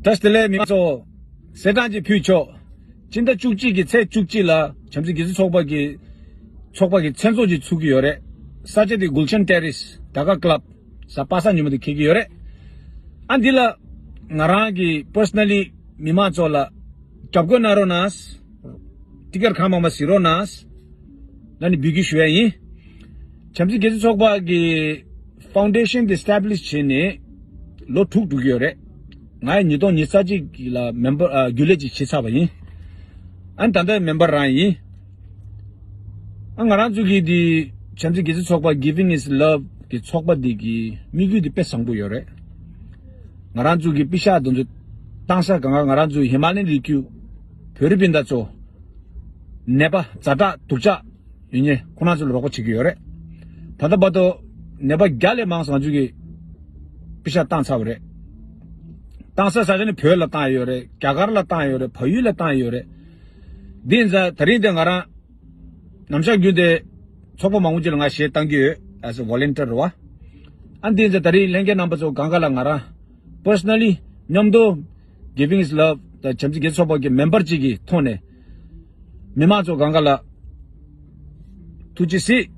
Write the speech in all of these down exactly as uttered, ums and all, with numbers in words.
བཀྲ་ཤིས་བདེ་ལེགས། མི་མང་ཚོ། གསེར་ཐང་ཅིག་ཕུལ་ཆོག་སྤྱི་ཟླ་བཅུ་གཅིག་གི་ཚེས་བཅུ་གཅིག་ལ་བྱམས་བརྩེ་དགེ་ཚུལ་ཚོགས་པ་གི་ཚོགས་པ་གི་མཚན་ཚོགས་ཅིག་ཚུགས་ཀྱི་ཡོད་རེད། ས་ཆ་དེ་གུལ་ཤན་ཏེ་རེས་ད་ག་ཀླབ་ས་པ་ས་ཉིན་མོ་དེ་འཁེལ་གྱི་ཡོད་རེད། ཨ་འདི་ལ་ང་རང་གི་པར་སོ་ན་ལི་མི་མང་ཚོ་ལ་རྒྱབ་སྐྱོར་གནང་རོགས་གནང་། ཊི་ཀེ་ཊི་གང་མང་མང་གཟིགས་རོགས་གནང་། ད་ནི་འབོད་སྐུལ་ཞུ་ཡ་ཡིན། བྱམས་བརྩེ་དགེ་ཚུལ་ཚོགས་པ་གི་ཕའུན་ཌེ་ཤན་དེ་ཨེ་སི་ཊེ་བྷི་ལིཤ་བྱས་ནས་ལོ་དྲུག་འགྲོ་གི་ཡོད་རེད། ང་ཡི་ཉིས་སྟོང་ཉི་ཤུ་རྩ་གཅིག་ལ་མེམ་བར་ཨ་རྒྱུན་ལས་ཅིག་བྱས་ཚར་བ་ཡིན། ཨ་ནི་ད་ལྟ་མེམ་བར་རང་ཡིན། ཨ་ང་རང་ཚོ་གི་དེ་བྱམས་བརྩེ་དགེ་ཚུལ་ཚོགས་པ་Giving is Love་གི་ཚོགས་པ་འདི་གི་དམིགས་ཡུལ་དེ་དཔེ་བཟང་པོ་ཡོད་རེད། ང་རང་ཚོ་གི་པེ་ཤག་དེ་ཚོ་བཏང་ས་གང་ག་ང་རང་ཚོ་ཧི་མ་ལ་ཡན་རི་རྒྱུད་བོད་རིགས་སྤུན་ཟླ་ཚོ་ནད་པ་ཛ་དྲག་སྡུག་ཅག་ཡོད་མཁན་ཁོ་རང་ཚོ་ལ་རོགས་པ་བྱེད་ཀྱི་ཡོད་རེད། ད་ལྟ་བར་དུ་ནད་པ་བརྒྱ་ལས་མང་ཙམ་ང་ཚོ་གི་པེ་ཤག་བཏང་ཚར་བ་རེད། བཏང་ས་ས་ཆ་ནི་བོད་ལ་བཏང་ཡོད་རེད། རྒྱ་གར་ལ་བཏང་ཡོད་རེད། བལ་ཡུལ་ལ་བཏང་ཡོད་རེད། འདི་ཡིན་ཙང་ད་རིང་འདི་ང་རང་ནམ་ཞག་རྒྱུན་དེ་ཚོགས་པ་མང་པོ་ཅིག་ལ་ང་གཞས་བཏང་གི་ཡོད། as a volunteer་རེད་བ། ཨ་འདི་ཡིན་ཙང་ད་རིང་ལྷན་རྒྱས་རྣམ་པ་ཚོ་གང་ག་ལ་ང་རང་པར་སོ་ན་ལི་མཉམ་དུ་Giving is Love་དང་བྱམས་བརྩེ་དགེ་ཚོགས་པ་གི་མེམ་བར་ཅིག་གི་ཐོག་ནས་མི་མང་ཚོ་གང་ག་ལ་ཐུགས་རྗེ་གཟིགས།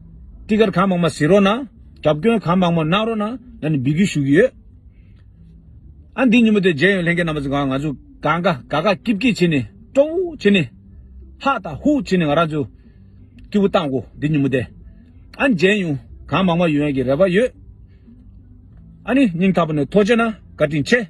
ཊི་ཀེ་ཊི་གང་མང་མང་གཟིགས་རོགས་གནང་། རྒྱབ་སྐྱོར་གང་མང་མང་གནང་རོགས་གནང་ལབ་ནས་འབོད་སྐུལ་ཞུ་གི་ཡོད། ཨ་འདི་ཉིན་མོ་དེ་མཇལ་ཡོང་། ལྷན་རྒྱས་རྣམ་པ་ཚོ་གང་ང་ང་ཚོ་གང་ག་ག་ག་སྐྱིད་སྐྱིད་བྱས་ནས་སྤྲོ་བོ་བྱས་ནས་ཧ་ད་ཧུ་བྱས་ནས་ང་རང་ཚོ་སྐྱིད་པོ་བཏང་གོ་འདི་ཉིན་མོ་དེ། ཨ་མཇལ་ཡོང་། གང་མང་མང་ཡོང་ཡ་གི་རེ་བ་ཡོད། ཨ་ནི་སྙིང་ཐག་པ་ནས་ཐུགས་རྗེ་གནང་། བཀའ་དྲིན་ཆེ།